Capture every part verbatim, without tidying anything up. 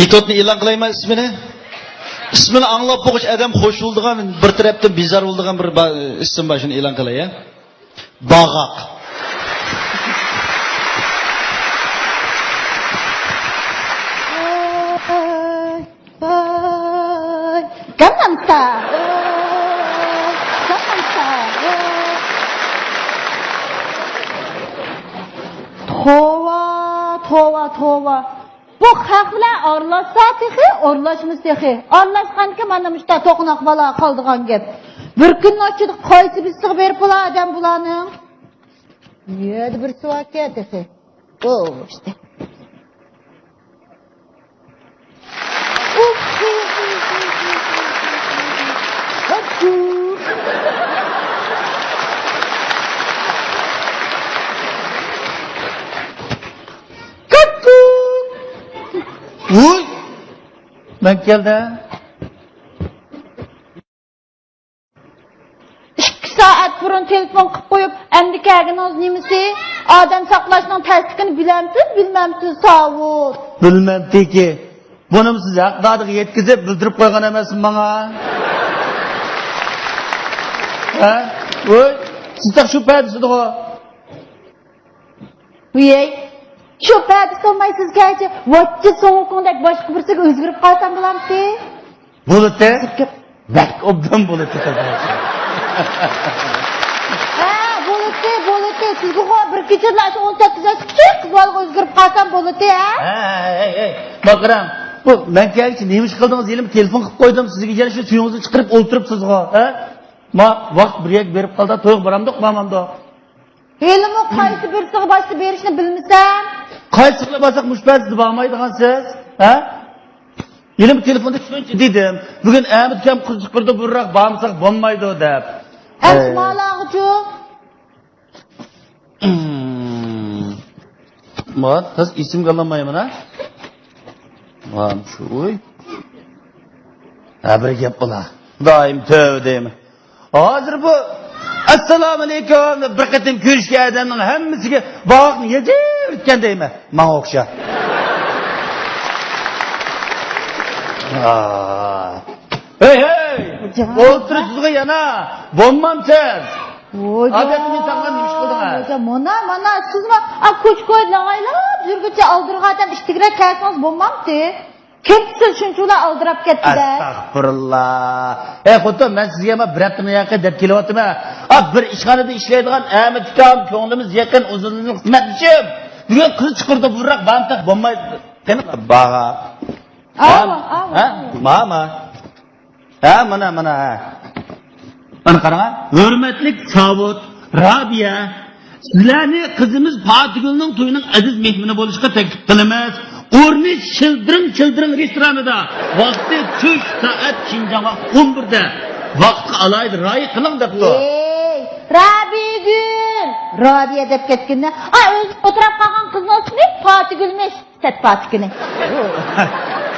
مېتودنى ئېلان قىلايمەن ئىسمىنى. ئىسمىنى ئاڭلاپ بولغۇچ ئادەم خوش بولىدىغان، بىر تەرەپتىن بىزار بولىدىغان بىر با-، ئىسىم بار، شۇنى ئېلان قىلاي، ھە؟ باغاق. ۋاي، ۋاي، گاننام ستايل. گاننام ستايل. توۋا، توۋا، توۋا. بۇ خەق بىلەن ئارىلاشسا تېخى، ئارىلاشمىسا تېخى. ئارىلاشقانكى مانا مۇشتا توقۇناق بالا قالىدىغان گەپ. بىر كۈننىڭ ئىچىدە قايسى بىرسىغا بېرىپ بولا ئادەم بۇلارنىڭ؟ يەردە بىرسى باركەن تېخى. بۇ ئىشتە. ۋۇي! مەن كەلدىم. ئىككى سائەت بۇرۇن تېلېفون قىلىپ قويۇپ، ئەمدى كەلگىنىڭىز نېمىسى؟ ئادەم ساقلاشنىڭ تەسلىكىنى بىلەمسىز، بىلمەمسىز، ساۋۇت؟ بىلمەمتىكى. بۇنىمۇ سىز ھەقدارىغا يەتكۈزۈپ بىلدۈرۈپ قويغان ئەمەسمۇ ماڭا؟ ھە؟ ۋوي، سىز تېخى شۇ پەدىسىدىغۇ. ۋىيەي، شۇ پەدىسى بولماي سىز كەچە ۋاچچا سوڭۇقۇڭدەك باشقا بىرسىگە ئۆزگىرىپ قالسام بولامتى؟ بولىتى؟ بەك ئوبدان بولىتى. ھە، بولىتى، بولىتى. سىزگىغۇ بىر كېچىدىلا شۇ ئون سەككىز ياشلىق كىچىك قىز بالىغا ئۆزگىرىپ قالسام بولىتى، ھە؟ ھەي، ھەي، ھەي، ھەي. باقىراڭ، بۇ مەن كەلگىچە نېمە ئىش قىلدىڭىز؟ ھېلىمۇ تېلېفون قىلىپ قويدۇم سىزگە، يەنە شۇ سۈيىڭىزنى چىقىرىپ ئولتۇرۇپسىزغۇ، ھە؟ ما، ۋاقىت بىر يەرگە بېرىپ قالدى، تويغا بارامدۇق، بارمامدۇق؟ ھېلىمۇ قايسى بىرسىغا باشتا بېرىشنى بىلمىسەم. قايسىغا بارساق مۇشۇ پەدىسىدە بارمايدىغانسىز، ھە؟ ھېلىمۇ تېلېفوندا شۇنچە دېدىم، بۈگۈن ئەمىت ئۇكام قىز چىقىرىدۇ، بۇرۇنراق بارمىساق بولمايدۇ دەپ. ئەمسە ئەي. مالاغىچۇ؟ ما، تاز ئېسىمگە ئالالمايمەن ھە. ما، شۇ ئۇي. ھە، بىر گەپ بولا. دائىم تۆۋە دەيمەن. ھازىر بۇ ئەسسالامۇئەلەيكۇم دەپ بىر قېتىم كۆرۈشكەن ئادەمنىڭ ھەممىسىگە باغاقنى يېزىۋېتىپتىكەن دەيمەن. ماڭا ئوخشاپ. ئا. ھەي، ھەي! جان. ئولتۇرۇشىزغۇ يەنە. بولمامسىز؟ ۋوي ئادەتتىن جان. ئىنسانغا نېمە ئىش قىلدىڭ ھە؟ ۋوي جان، مانا، مانا، سىزمۇ ئا، كوچا-كويدا لاغايلاپ يۈرگۈچە ئالدىرىغان ئادەم ئىتتىكرەك كەلسىڭىز بولمامتى؟ كىمسىز شۇنچىۋالا ئالدىراپ كەتتى-دە. ئەستەغپۇرۇللا. ئەي خوتۇن، مەن سىزگە ما بىر ھەپتە مۇياقى دەپ كېلىۋاتىمەن. ئا، بىر ئىشخانىدا ئىشلەيدىغان ئەمىت ئۇكام، كۆڭلىمىز يېقىن، ئۇزۇن يىللىق خىزمەتدىشىم. بۈگۈن قىز چىقىرىدۇ، بۇرۇنراق بارمىساق بولمايدۇ. قېنى، باغا. ئاۋۇ، ھە؟ ئاۋۇ، ھە؟ ئاۋۇ. ماما. ھە، مانا، مانا، ھە. مانا قاراڭ، ھە. ھۆرمەتلىك ساۋۇت، رابىيە، سىلەرنى قىزىمىز پاتىگۈلنىڭ تويىنىڭ ئەزىز مېھمىنى بولۇشقا تەكلىپ قىلىمىز. ئورنى شىلدىرىڭ شىلدىرىڭ رېستورانىدا. ۋاقتى چۈش سائەت شىنجاڭ ۋاقتى ئون بىردە. ۋاقىتقا ئالاھىدە رىئايە قىلىڭ دەپتۇ. ئېي، رابىيەگۈل! رابىيە دەپ كەتكىنىنى. ئا، ئۆزى ئولتۇراپ قالغان قىزنىڭ ئىسمى پاتىگۈلمىش. سەت پاتىكىنى.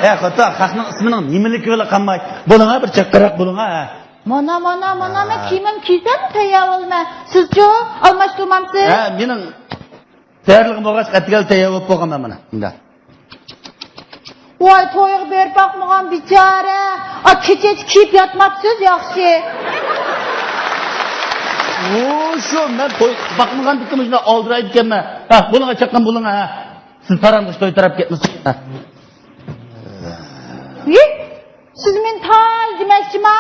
ھە، خوتۇن، خەقنىڭ ئىسمىنىڭ نېمىلىكى بىلەن قالماي. بولۇڭا، بىر چاققىراق بولۇڭا، ھە. مانا، مانا، مانا، مەن ھە. كىيىمىم كىيسەم تەييار بولىمەن. سىزچۇ؟ ئالماشتۇرمامسىز؟ ھە، مېنىڭ تەييارلىقىم بولغاچ، ئەتىگەن تەييار بولۇپ بولغانمەن مانا. مۇنداق. ۋاي، تويغا بېرىپ باقمىغان بىچارە. ئا، كېچىچە كىيىپ ياتماپسىز، ياخشى. ۋو، شۇ، مەن توي باقمىغاندىكىن مۇشۇنداق ئالدىرايدىكەنمەن. ھە، بولۇڭا، چاققان بولۇڭا، ھە. سىز پاراڭلىشىپ توي تاراپ كەتمىسۇن. ھى؟ سىز مېنى تاي دېمەكچىما؟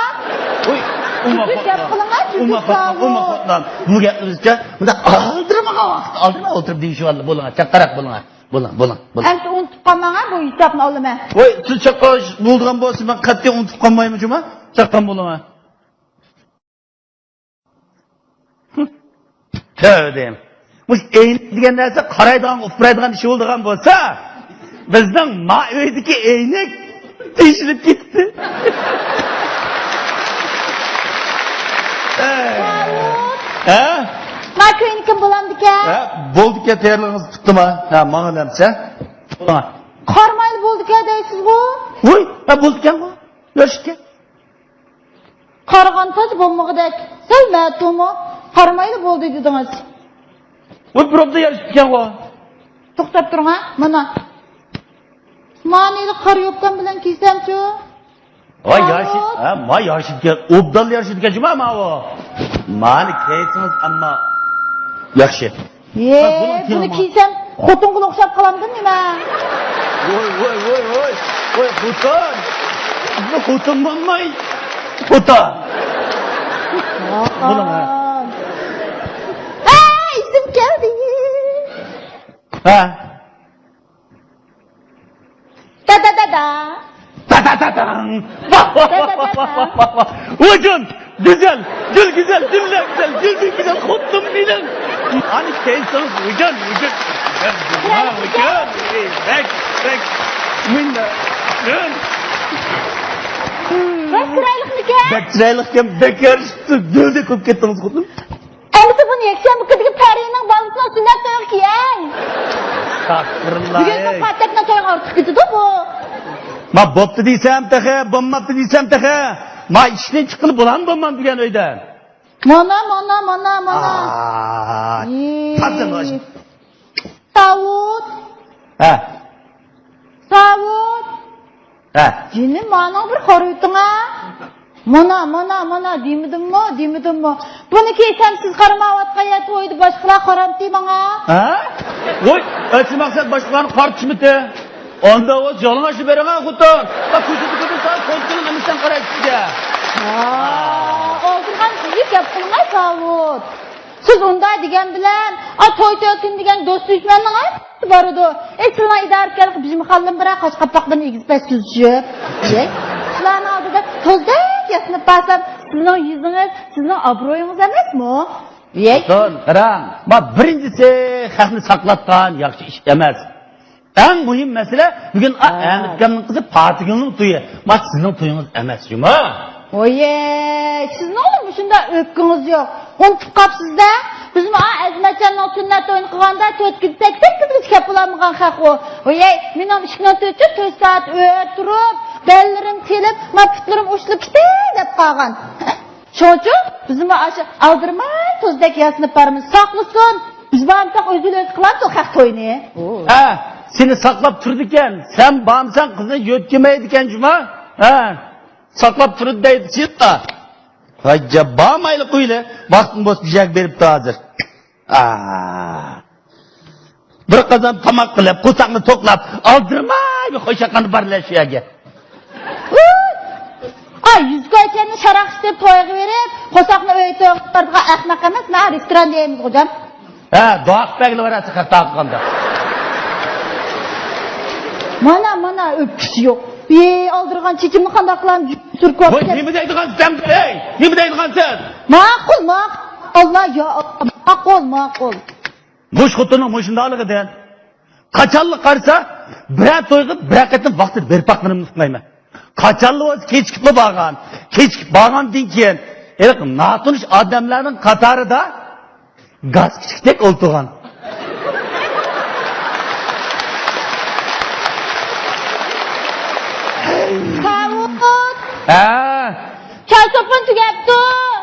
ئۇي، ئۇمما جۈگۈت گەپ قىلىڭا، جۈگۈت ئۇمما قوتلام، ئۇمما قوتلام. بۇ گەپنى بىزچە مۇنداق ئالدىرىمىغان ۋاقىتتا ئالدىرىماي ئولتۇرۇپ دېگۈچە بولدى. بولۇڭا، چاققانراق بولۇڭا. بولۇڭ، بولۇڭ، بولۇڭ. ئەمدى ئۇنتۇپ قالماڭا، بۇ ھېسابنى ئالىمەن. ۋاي، سىز چاققان بولىدىغان بولسا، مەن قەتئىي ئۇنتۇپ قالمايمەن جۇما. چاققان بولۇڭا. تۆۋە دەيمەن. مۇشۇ ئەينەك دېگەن نەرسە قارايدىغانغا ئۇپرايدىغان ئىش بولىدىغان بولسا، بىزنىڭ ما ئۆيدىكى ئەينەك تېشىلىپ كېتىپتۇ. ھە؟ ما كۆينىكىم بولامدىكەن؟ ھە، بولدىكەن، تەييارلىقىڭىز پۈتتىما؟ ھە، ماڭىلامسە؟ قارىمايلا بولدىكەن دەيسىزغۇ؟ ۋۇي، ھە، بولدىكەنغۇ. ياشىكەن. قارىغان تاج بولمىغۇدەك. سەل مەتۇمۇ؟ قارىمايلا بولدى دېدىڭىز. ۋۇي، بىر ئوبدان يارىشىپتىكەنغۇ. توختاپ تۇرۇڭ ھە، مانا. مانىلىق قارا يوپكام بىلەن كىيسەمچۇ؟ ۋاي، يارىشىدىكەن، ھە، ما يارىشىدىكەن، ئوبدانلا يارىشىدىكەن جۇما ماۋۇ. مانى كىيسىڭىز ئەمما ياخشى. يې، بۇنى كىيسەم خوتۇنغا ئوخشاپ قالامدىم نېمە؟ ۋوي، ۋوي، ۋوي، ۋوي. ۋوي، خوتۇن. بۇ خوتۇن بولماي، خوتۇن. بۇنىڭ، ھە. ھە، ئېسىم كەلدى. ھە. دادادادا. داداداداڭ. ۋاھ، ۋاھ، ۋاھ، ۋاھ، ۋاھ، ۋاھ، ۋاھ، ۋاھ. ۋاجان، گۈزەل، گۈل گۈزەل، گۈللەر گۈزەل، گۈلدىن گۈزەل خوتۇن مېنىڭ. ئانى كەيسىڭىز ۋىجان، ۋىجان. ۋىجان، ۋىجان. ئەي، بەك، بەك. مىننەت. بەك چىرايلىقمىكەن؟ بەك چىرايلىقكەن، بەك يارىشىپتۇ. گۈلدەك بولۇپ كەتتىڭىز خوتۇن. ئەمىسە بۇنى يەكشەنبە كۈنىگە پەرىنىڭ بالىسىنىڭ سۈننەت تويىغا كىيەي. ئەستەغپۇرۇللا. بۈگۈنكى پاتەكنىڭ تويىغا ئارتۇق كېتىدۇ بۇ. ما بوپتۇ دېسەم تېخى، بولماپتۇ دېسەم تېخى. ما ئىشتىن چىققىلى بولامدۇ بولمامدۇ دېگەن ئۆيدە. مانا، مانا، مانا، مانا. ئاي، ئىي. تازا باش. ساۋۇت. ھە. ساۋۇت. ھە. جېنىم، مانىڭ بىر قارىۋېتىڭا. مانا، مانا، مانا، دېمىدىممۇ، دېمىدىممۇ؟ بۇنى كىيسەم سىز قارىمايۋاتقان يەر تويدا باشقىلار قارامتى ماڭا؟ ھە؟ ۋوي، ئەسلى مەقسەت باشقىلارنى قارىتىشمىتى؟ ئاندا ئۇ يالىڭاچلا بېرىڭە خوتۇن. ھە، كوچىدا كۆرسە ساڭا كونترول ئەمەستىن قارايدۇ سىزگە. ھا، ئالدىرغان سىزگە گەپ قىلماي ساۋۇت. سىز ئۇنداق دېگەن بىلەن، ئا، توي تۆكۈن دېگەن دوست دۈشمەننىڭ ھەممىسى بارىدۇ. ئەي، سىلەر ئىدارىكارلىق بىژىمخانىلىرىمۇ بىرەر قاچا قاپاقلىرىنى ئېگىز پەس تۈزىشىپ. ئەي، سىلەرنىڭ ئالدىدا توزدەك ياسىنىپ بارسام، سىزنىڭ يۈزىڭىز، سىزنىڭ ئابرۇيىڭىز ئەمەسمۇ؟ ئەي. خوتۇن، قاراڭ، ما بىرىنچىسى خەقنى ساقلاتقان ياخشى ئىش ئەمەس. ئەڭ مۇھىم مەسىلە، بۈگۈن ئا، ھە. ئەمىتكامنىڭ قىزى پاتىگۈلنىڭ تويى. ما سىزنىڭ تويىڭىز ئەمەس جۇما. ۋويەي، سىزنىڭمۇ مۇشۇنداق ئۆپكىڭىز يوق. ئۇنتۇپ قاپسىز-دە. بىزمۇ ئا، ئەزمەتجاننىڭ سۈننەت تويىنى قىلغاندا تۆت كۈن، سەككىز كۈنگىچە كەپ بولالمىغان خەق ئۇ. ۋويەي، مېنىڭ ئىشىكنىڭ تۆتى تۆت سائەت ئۆرە تۇرۇپ، بەللىرىم تېلىپ، ما پۇتلىرىم ئۇچلىپ كېتەي دەپ قالغان. شۇڭىچۇ بىزمۇ ئاشۇ ئالدىرىماي توزدەك ياسىنىپ بارىمىز. ساقلىسۇن، بىز بارمىساق ئۆزىلا ئۆزى قىلامسۇ خەق تويىنى. ھە، سېنى ساقلاپ تۇرىدىكەن، سەن بارمىساڭ قىزنى يۆتكىمەيدىكەن جۇما. ھە، ساقلاپ تۇرىدۇ دەيدۇ سىزغا. ھاجا بارمايلا قويلى، ۋاقتىم بولسا بىر يەرگە بېرىپتۇ ھازىر. ئا. بىر قازان تاماق قىلىپ، قورساقنى توقلاپ، ئالدىرىماي بىر خوشاققاندا بارىلە شۇ يەرگە. ئاي، يۈز كوي تىيەننى شاراق ئىشلىتىپ تويغا بېرىپ، قورساقنى ئۆيدە توق بارىدىغان ئەخمەق ئەمەس، مانا رېستوران دەيمىز غوجام. ھە، داق بەگلى باراسى خەتا قىلغاندا. مانا، مانا، ئۆپكىسى يوق. ئى، ئالدىرىغان چېچىمنى قانداق قىلام؟ سۈركۈپ ۋاي، كەت. نېمە دەيدىغان سەن؟ ھەي، نېمە دەيدىغان سەن؟ ماقۇل، ماقۇل. ئاللا، يا ئاللا، ماقۇل، ماقۇل. مۇشۇ خوتۇننىڭ مۇشۇنداقلىقىدىن قاچانلا قارىسا، بىرەر تويغا بىرەر قېتىم ۋاقتىدا بېرىپ باققىنىمنى ئۇقمايمەن. قاچانلا بولسا كېچىكىپلا بارغان. كېچىكىپ بارغاندىن كېيىن، ھېلىقى ناتونۇش ئادەملەرنىڭ قاتارىدا گاز كىچىكتەك ئولتۇرغان. ساۋۇت! ھە؟ چاي سوپۇن تۈگەپتۇ.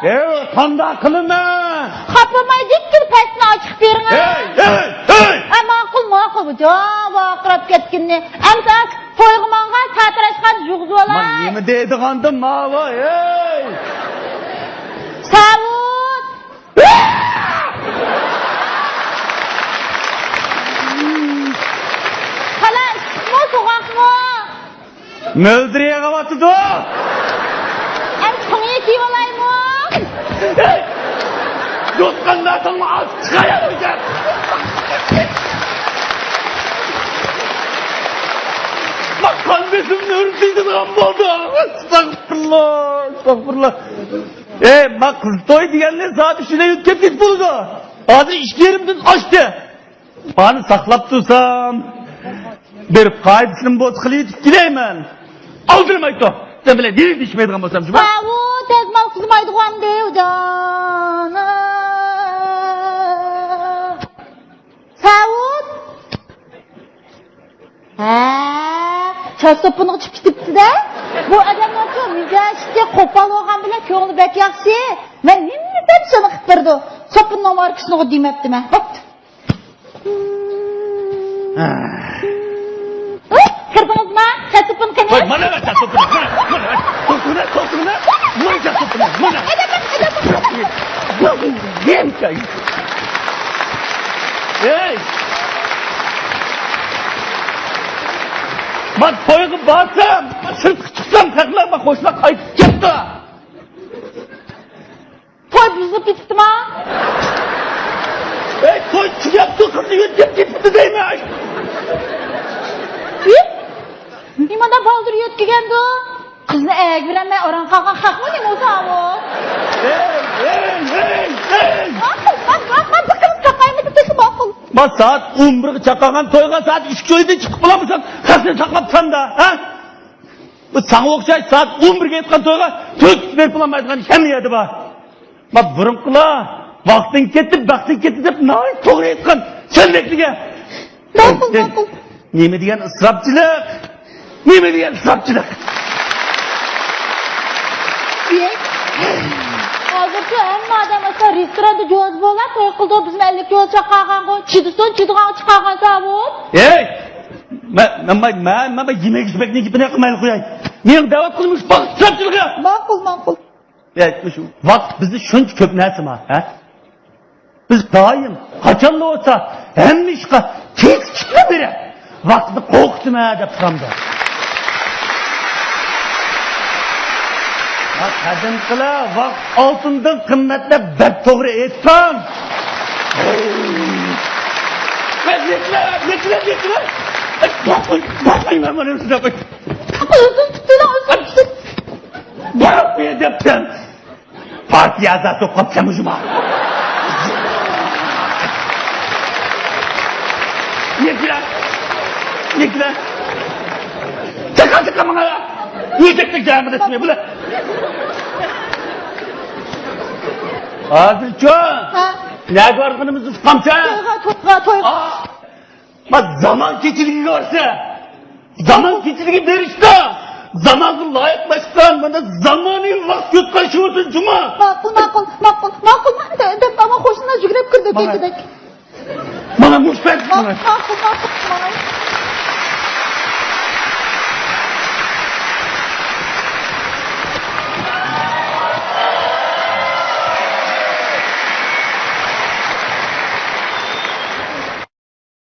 ئەي، قانداق قىلىمەن؟ خاپىماي دىككىدە پەستىنى ئاچىقىپ بېرىڭە. ھەي، ھەي، ھەي! ئە، ماقۇل، ماقۇل، بۇ جان ۋارقىراپ كەتكىنىنى. ئەمسە تويغا ماڭغان ساتىراشقان يۇغزۇۋالا. مانا نېمە دەيدىغاندىم ماۋۇ، ھەي! ساۋۇت! خالا ئىسسىقمۇ، سوغۇقمۇ؟ مۆلدۈر يېغىۋاتىدۇ. ئەمدى توڭ يېيىۋالايمۇ؟ دوستقان ناتاڭما ئاچىق چىقايالمىكەن؟ قان بېسىمنى ئۆرتىيدىغان بولدى. ئەستەغپۇرۇللا، ئەستەغپۇرۇللا. ئەي، ما قىز توي دېگەننى سائەت ئۈچىدە يۆتكەپ كېتىپ بولىدۇ. ھازىر ئىككى يېرىمدىن ئاشتى. مانى ساقلاپ تۇرسام، بېرىپ قائىدىسىنىمۇ بولسا قىلىۋېتىپ كېلەيمەن. ئالدىرىمايتتۇ. سەن بىلەن نېمە دېيىشمەيدىغان بولسام شۇ. ساۋۇت، تېز مال قىزمايدىغان دېۋىجان. ساۋۇت. ھە، چاچ سوپۇنغا چىقىپ كېتىپتۇ-دە. بۇ ئادەمنىڭكى مىجەزى قوپال بولغان بىلەن كۆڭلى بەك ياخشى. مەن نېمە دېسەم شۇنى قىلىپ بېرىدۇ. سوپۇننىڭ ماركىسىنىغۇ دېمەپتىمەن. ھوپ. كىردىڭىزمۇ؟ چاچ سوپۇنى قېنى؟ ۋاي، مانا، مانا، چاچ سوپۇنى، مانا، مانا، مانا، توختىغىنە، توختىغىنە، مانا، چاچ سوپۇنى، مانا. ئەدەپ، ئەدەپ. ھەي! مەن تويغا بارسام، سىرتقا چىقسام، تەقلەر مەن قوشنا قايتىپ كەپتۇ. توي بۇزۇلۇپ كېتىپتىما؟ ئەي، توي تۈگەپتۇ، قىزنى يۆتكەپ كېتىپتۇ دەيمەن. نېمانداق بالدۇر يۆتكىگەندۇ؟ قىزنى ئەگە بېرەلمەي ئاران قالغان خەقمۇ نېمە بولسا ئاۋۇ؟ ھەي، ھەي، ھەي، ھەي! ماقۇل، ماقۇل، ماقۇل، بىر قىلىپ تاقايمىدى، تېخى ماقۇل. ما سائەت ئون بىرگە چاقىرغان تويغا سائەت ئىككى ئۆيدىن چىقىپ بولامسەن؟ خەقنى ساقلاپسەن-دە، ھە؟ بۇ ساڭا ئوخشاش سائەت ئون بىرگە ئېيتقان تويغا تۆت كىشى بېرىپ بولالمايدىغان ئىش ھەممە يەردە بار. ما بۇرۇنقىلار ۋاقتىڭ كەتتى، بەختىڭ كەتتى دەپ ناھايىتى توغرا ئېيتقان. سەن بەكلىگە. ماقۇل، ماقۇل. نېمە دېگەن ئىسراپچىلىق! نېمە دېگەن ئىسراپچىلىق! ھازىرچۇ ھەممە ئادەم ئاستا رېستوراندا جوز بولا توي قىلدى، بىزمۇ ئەللىك جوز چاقالغانغۇ، چىدىسۇن، چىدىغانغا چىقارغان ساۋۇت. ھەي! مەن، مەن، مەن، مەن، مەن يېمەك ئىچمەكنىڭ گېپىنى قىلمايلا قوياي. مېنىڭ دەۋەت قىلمىش باق ئىسراپچىلىقى. ماقۇل، ماقۇل. يا، شۇ ۋاقىت بىزدە شۇنچە كۆپ نەرسە بار، ھە؟ بىز دائىم، قاچانلا بولسا، ھەممە ئىشقا تېز كېتىپ بېرە. ۋاقىتنى قورقۇتىمەن دەپ تۇرامدۇ. ۋاقىت قەدىمكىلەر، ۋاقىت ئالتۇندىن قىممەت دەپ بەك توغرا ئېيتقان. يېتىلە، يېتىلە، يېتىلە. باقمايمەن مانا شۇنداق. ئۆزۈم تۇتتۇم، ئۆزۈم تۇتتۇم. بارۇق بۇ يەردە. پارتىيە ئەزاسى بولۇپ قاپسەن مۇشۇما. يېكىلە. يېكىلە. چاقا، چاقا ماڭا. يېتەكتەك جايىڭغا دەسمەي بۇلار. ھازىرچۇ. ھە؟ نەگە بارغىنىمىزنى ئۇقامسەن؟ تويغا، تويغا، تويغا. ئا! ما زامان كېچىلىكىگە بارسا، زامان كېچىلىكىگە بېرىشتا، زامانغا لايىقلاشقان، مانا زامانىي ۋاقىت يوتقان شۇ بولسۇن جۇما. ماقۇل، ماقۇل، ماقۇل، ماقۇل، دە-، دەپ، ئامان قوشنىلار يۈگۈرۈپ كىردى مانا. كېچىدەك. مانا مۇشۇ پەيت مانا. ماقۇل، ماقۇل، ماقۇل.